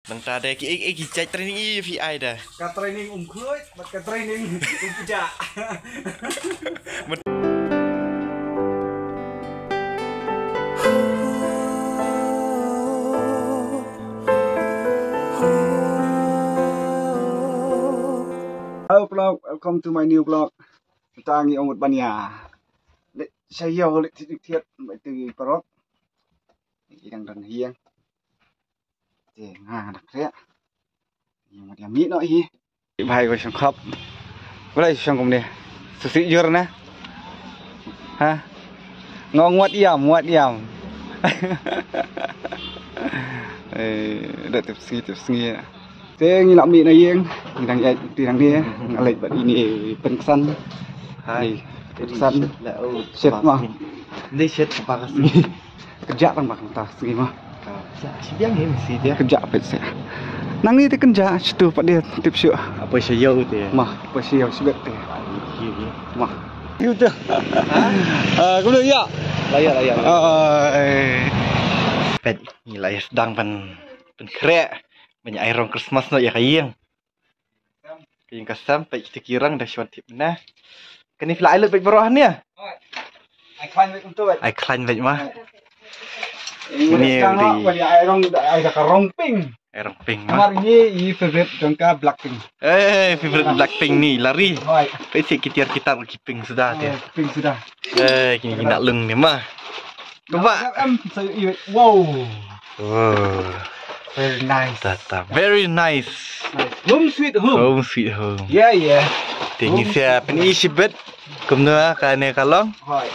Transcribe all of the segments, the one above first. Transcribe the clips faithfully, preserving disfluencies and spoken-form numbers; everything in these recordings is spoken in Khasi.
Nangta de ki, ki, ki jait training i phi ai de. Ka training um khluit, bad ka training um pjah. Hello vlog, welcome to my new vlog. Tang i ong mut ban ïa leit sha ïew, leit thied thied, ba ïa tu i parok. Ngi dang don ha ïing. Te nga nga dak riak. Ïa mut ïa mih noh hi. Bhai ko shong khop. Ko lai shong kumne. Susi jur na. Ha. Ngong wat ïam, wat ïam. Eh, da tip sngi, tip sngi. Te ngi la mih na ïing, ngi dang ïaid ti dang ne, nga leit bad ine i Pynksan. Hai. Ni Pynksan. Shet ma. Ni shet pa ka sngi. Kejak tang bak ta sngi ma. Kejak shi biang ni si dia. Kejak pet se. Nang ni te kejak situ pat dia tip shu. Apa sha ïew te. Ma, apa sha ïew sibet te. Ma. Ïew te. Ah, kumno ïa. Layar, layar. Ah, eh. Pet ni layar sdang pen pen khreh. Ban ai rong Christmas noh ïa ka ïing. Ka ïing ka sem, peit kita ki rong da shuwa tip na. Kane phi la ai lut beit baroh hangne. Ai khlaiñ beit kumto beit. Ai khlaiñ beit ma. Ni di ai rong, ai da ka rong pink. Ai rong pink ma. Mar ni i favorite jong ka Blackpink. Eh, favorite Blackpink ni lari. Hoi. Peit ki tiar kitab ki pink suda te. Pink suda. Eh, kini kini lung ni ma. Kumba. Em, so, i-, wow. Wow. Very nice. Tata. Very nice. Nice. Home sweet home. Home sweet home. Yeah, yeah. Te ngi sia pyni shibit kumno kane ka long. Hoi.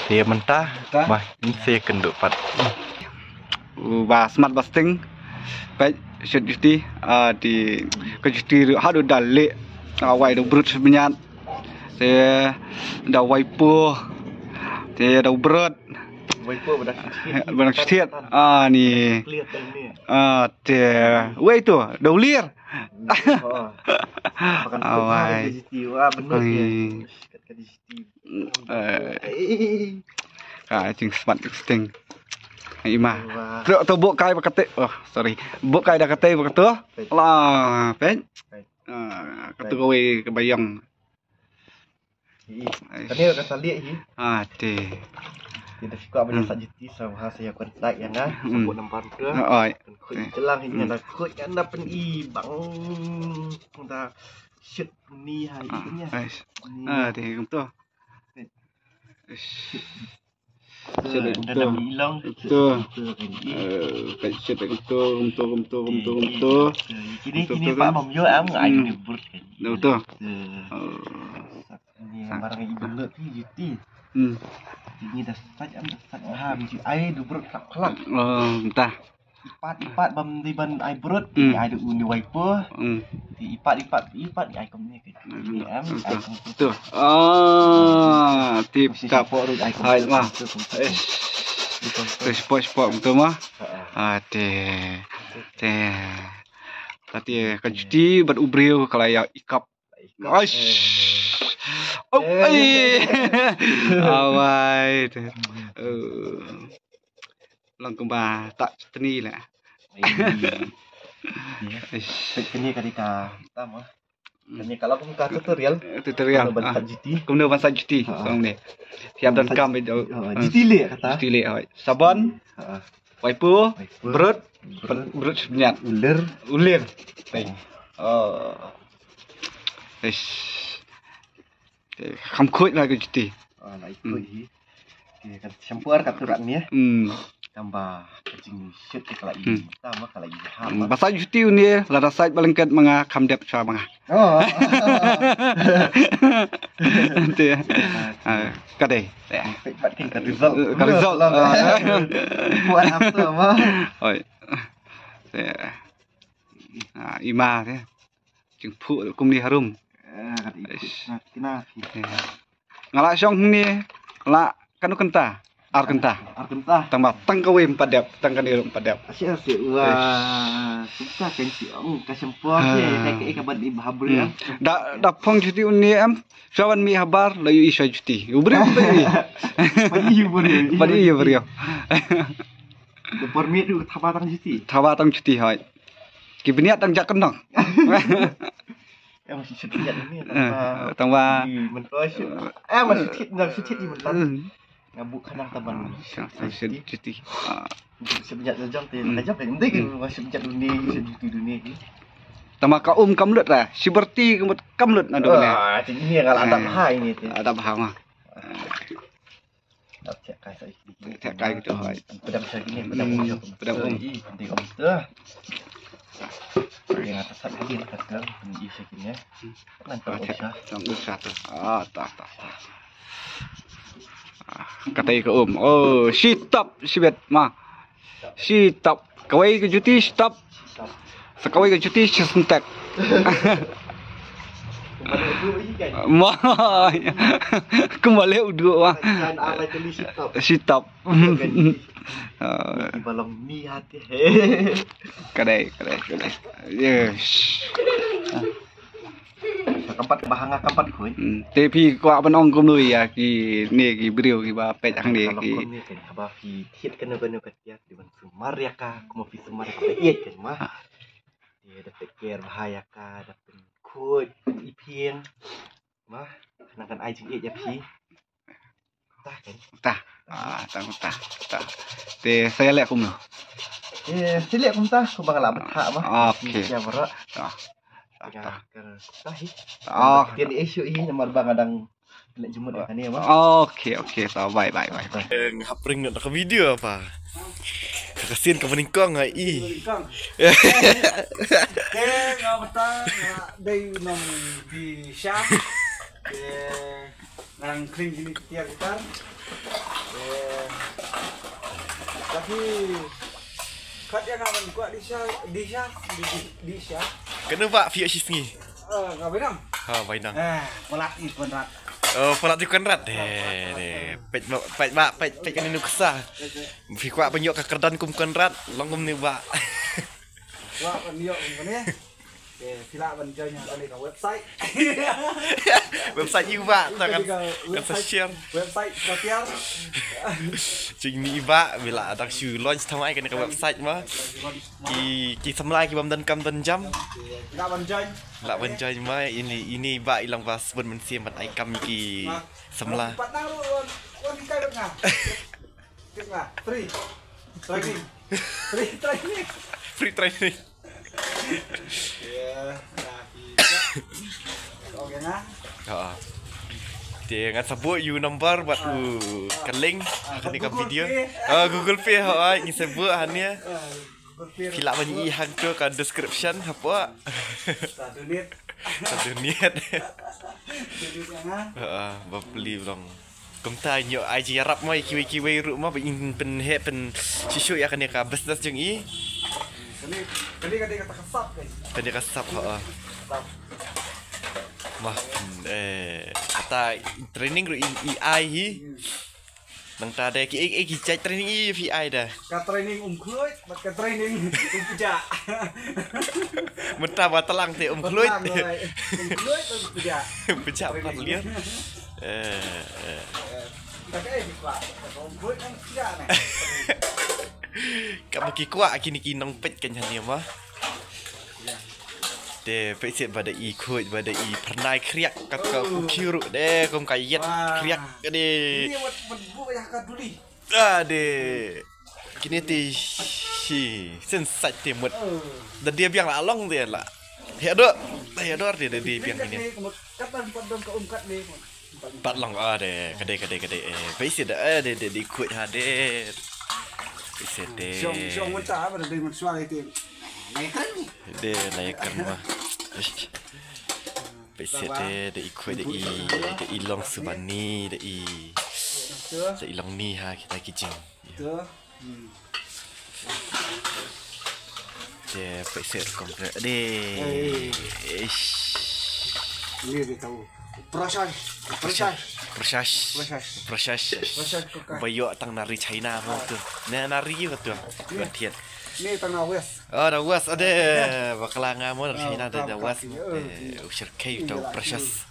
Te mynta. Mynta. Bah, ngi sia kynduh pat. U ba smat ba sting. Peit shet juti, ah, te ka juti ruh haduh da leh. Ah, wai da brut shet bniat. Te da wai po. Te da brut. Wei po ba dang shet. Ba dang shet. Ah, ni. Clear time ni. Ah, te. Wei tu, da ulir. Oh. Makan. Ah, wai. Ka juti, wah, benar ya. Oi. Kat ka juti. Eh. Eh. Ah, jing smat jing sting. Ai ma. Wah. Tu, tu buk kai ba kate. Oh, sorry. Buk kai da kate ba katu. Peit. Lah, peit. Peit. Ah, katu kawei ka bayong. Hi. Ais. Kane ka saliek hi. Ah, te. Kita shuka ba ïa sat juti sa ha sa ïa kontak ïa nga. Hmm. Sabut nambar tu. Ah, oi. Kan khuid jelang hi, hmm, nga da khuid, nga da pyni bang. Nga da shoot ni ha, ah, ïa kane. Ais. Ni. Ah, te kumto. Ais. Shet beit kumto. Kumto. Eh, peit shet beit kumto, kumto, kumto, kumto, kumto. Kini, kini ba mam ïoh am, ai ni brut kini. Kumto. Ni barang i bun lut ti juti. Hmm. Kini da sait am, da sait ha, mi ju ai du brut klak klak. Oh, mynta. Ipat, ipat bam di ban ai brut, hmm, ai du uni wai po. Hmm. Ipat, ipat, ipat ai kum ni. Betul. Ah, tip top. Hai ma. Eh. Spot spot betul ma. Ah, te. Te. Kati ka juti bad u briew ka la ïa ikap. Aish. Oh, eh. Awai. Eh. Lang kumba tak tni lah. Aish. Kini kali ka tam ah. Hmm. Kane ka long kum ka tutorial. Tutorial. Kumno ban sait juti. Kumno ban sait juti. Ha. Song ne. Siap donkam beit. Ha, hmm. Juti leh kata. Juti leh, hoi. Sabon. Ha. Wai po. Wai po. Brut. Brut. Brut shet bniat. Ulir. Ulir. Teng. Oh. Eish. Te kham khuid la ka juti. Ah, la khuid hi. Te kan shampoo ar ka tu rat ni. Hmm. Tang ba ka jingshoot te ka la i. Hmm. Tang ba ka la i ha. Hmm, ba sait juti une, lada sait ba lyngkot ma nga kham dep shuwa ma nga. Oh. Te. Ah, ka dei. Pat kin ka result. Ka result. Buat apa ma? Oi. Te. Ah, i ma te. Jingphuh kumne harum. Eh, kata i khuid na kina. Eh. Nga la shong hangne la kano kynta? Ar kynta. Ar kynta. Tang ba tang kawei ym pat dep, tang kane ruh ym pat dep. Asyik asyik. Wah, susah kan si ong ka shampoo ke, ka ka ban i bha briew. Hmm. Da da phong juti une em, shuwa ban mih habar la ïohi shuwa juti. U briew pat ïohi. Pat ïohi u briew. Pat ïohi u briew. Da por mih ruh thaba tang juti. Thaba tang juti hoi. Ki bniat dang jak kynnoh. Eh, masih sedikit ini, eh, tangba. Tangba. Di mentua sih. Eh, masih sedikit, masih sedikit di mentua. Hmm. Nga buh khanang taban. Ah, sha, sha, sha, cuti. Ah. Sha bniat jajang te, hmm, jajang te. Mending ke, hmm, sha bniat dunia, sha cuti dunia. Tama ka um kam lut lah. Shi berti kam lut, kam lut na dunia. Ah, ti ini ka la adab ha ini te. Adab ha ma. Adab tiak kai sa ini. Tiak kai gitu, hai. Pedang sa gini, pedang um. Hmm, pedang um. Ih, nanti kamu tu. Yang atas sat lagi lah kata, ini sa gini. Nanti kamu sa. Tang um sa tu. Ah, tah, tah, tah. Ah, kata ka um. Oh, shi tap, shi bet, ma. Shi tap. Kawei ka juti shi tap. Sa kawei ka juti shi sentek. Ma. Kembali udu, ma. Shi tap. Ah. Kadai, kadai, kadai. Yes. Sa kampat ba hanga kampat khun. Hmm. Te phi kwah ban ong kumno ïa kine ki briew kiba peit hangne ki. Ka long kumne kan, haba phi thied kano kano ka tiar, phi ban sumar ïa ka, kumba phi sumar ïa ka ba ïeit kan ma. Te da peit ker bha ïa ka, da pynkhuid, pyniphieng. Ma, nang kan ai jingïeit ïa phi. Tah kan? Tah. Ah, tang tah, tah. Te sa ïaleh kumno? Eh, sa ïaleh kumta, kumba nga la bthah ma. Okay. Ïa baroh. Tah. Tah, tah. Tah hi. Oh. Tian issue hi namar ba nga dang leh jumut ïa kane ma. Okay, okay. Tah, bye, bye, bye, bye. Eh, nga hap ring na ka video apa? Ka sien ka banyngkong ha i. Banyngkong. Te nga bata nga dei nong di sha. Te Nang kring gini tiar gitar. Eh, tapi kat ïa nga ban kwah di sha, di sha, di, di, di sha. Kano ba phi ïoh shi sngi? Eh, nga Bainang. Ha, Bainang. Eh, palat i Konrad. Oh, palat i Konrad. Deh, deh. Peit ba, peit ba, peit, peit kane nuksa. Phi kwah ban ïoh ka kyrdan kum Konrad, long kumne ba. Kwah ban ïoh kum kane. Te phi lah ban join ha kane ka website. Website ïa u ba, ta kan, kan sa share. Website ka tiar. Jingni i ba, phi lah dang shu launch thymmai kane ka website ma. Ki, ki samla ki bym don kam don jam. Phi lah ban join. Lah ban join ma, ini, ini i ba i long ba sbun mynsiem ban ai kam ki samla. Pat nang ruh wan, wan di kai bad nga. Tip nga, free training. Free training. Free training. Ya, dah kita. Okay, nah. Ha. Te ngan sa buh ïa u number bad u ka link ha kane ka video. Ah, Google Pay, ha, ngi sa buh hangne. Phi lah ban ïohi hangto ka description hapoh. Sa donate. Sa donate. Donate ïa nga. Ha, ba plie ba long. Kumta ngi ïoh ai jingïarap mo ïa kiwei kiwei ruh mo ba in pynheh pynshisha ïa kane ka business jong i. Kane, kane ka dei kata ka sap kan. Kane ka sap, ha. Sap. Mo, eh, kata training ruh i, i ai hi. Nangta dei ki, eh, eh, ki jait training i phi ai da. Ka training um khluit. Bad ka training um pjah. Mynta ba tlang te um khluit. Ba tlang, right. Um khluit, um pjah. Um pjah pat lian. Eh, eh. Eh, tak eh di kwah. Um khluit, um pjah ne. Kaba ki kwah kine ki nongpeit kan hangne ma. Te peit sha ba da i khuid, ba da i phyrnai khriak kat ka u khiu ruh de kum ka ïet khriak de. Ni wat, wat buh ïa ka duli. Ah, de. Kine te shi sensait te mut. Da die biang la long de la. He do. He do de, da die biang kine. Pat long, ah, de. Ka de, ka de, ka de. Eh, peit sha de, eh, de, de, de khuid ha de. Peit sha de. Shong, shong mynta ba da dei mynshuwa te. De la ïa kan ma. Peit sha de, de i khuid, de i, de i long subani, de i, de i long ni ha kita ki jing. De peit sha rukom de. Ish. Ni de tau. Proses. Proses. Proses. Proses. Proses. Ba ïoh tang na ri China mo tu. Na, na ri ïa tu. Ba thied. Ni tang na West. Oh, da West, ade, bakla nga mo, da China, da, da West. Eh, u shirkei, da precious.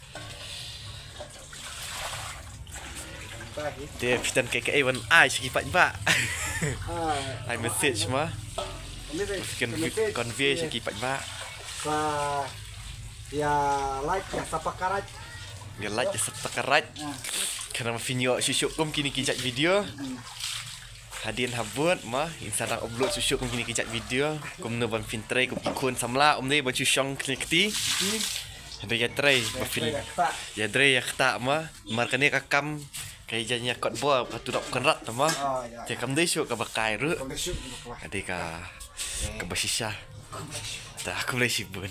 Te phi don kaei kaei ban ai sha ki paidbah. Ai message ma. Convey, convey sha ki paidbah. Sa ïa like ïa subscribe. Ïa like ïa subscribe. Khnang ba phin ïoh shuh shuh kum kine ki jait video. Hadien habud mo ngin sa dang upload shuh shuh kum kine ki jait video. Kumno ban phin trei kum ki khun samla, ym dei ban shu shong kine kti. Hynrei ïa trei ba phin ïa trei ïa ktah mo. Mar kane ka kam ka ïa jan ïa kot bor ka turap kan rat mo. Te kam dei shuh kaba kai ruh. Ka dei ka kaba shisha. Ta khublei shibun.